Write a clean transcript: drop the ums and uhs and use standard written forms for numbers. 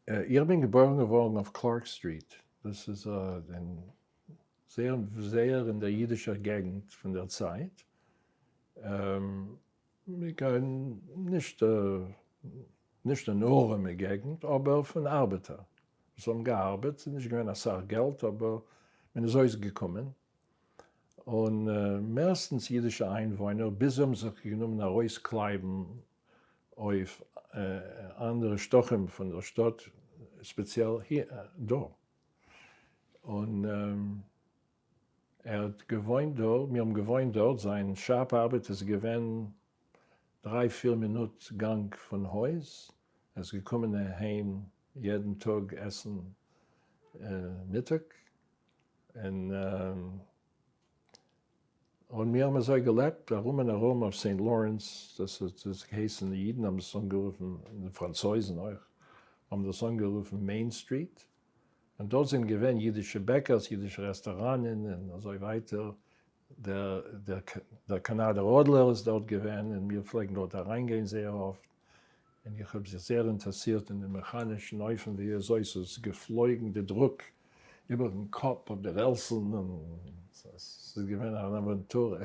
איך בין געבוירן געווארן אויף Clark Street, דאס איז אין זייער זייער אין דער אידישער געגנט פון דער צייט, נישט נישט אן ארעמע געגנט, אבער פון ארבעטער וואס האבן געארבעט, ס'איז נישט געווען אסאך געלט אבער מען איז אויסגעקומען, און מערסטנס אידישע איינוואוינער ביז זיי האבן זיך גענומען ארויסקלייבן אויף אנדערע שטחים פון דער שטאט, ספעציעל דא. און ער האט געוואוינט דארט, מיר האבן געוואוינט דארט, זיין shop ארבעט איז געווען דריי פיר מינוט גאנג פון הויז, ער איז געקומען אהיים יעדן טאג עסן מיטאג, און און מיר האבן אזוי געלעבט ארום און ארום אויף Saint Lawrence, דאס האט עס געהייסן, די אידן האבן עס אנגערופן, און די פראנצויזן אויך, האבן דאס אנגערופן Main Street, און דארט זענען געווען אידישע בעקערס, אידישע רעסטאראנען און אזוי ווייטער, דער דער קאנאדער אדלער איז דארט געווען און מיר פלעגן דארט אריינגיין זייער אפט, און איך האב זיך זייער אינטערעסירט אין דעם מעכאנישן אופן ווי אזוי ס'איז געפלויגן די דרוק איבערן קאפ אויף די רעלסן, און ס'איז געווען אן אוואנטורע.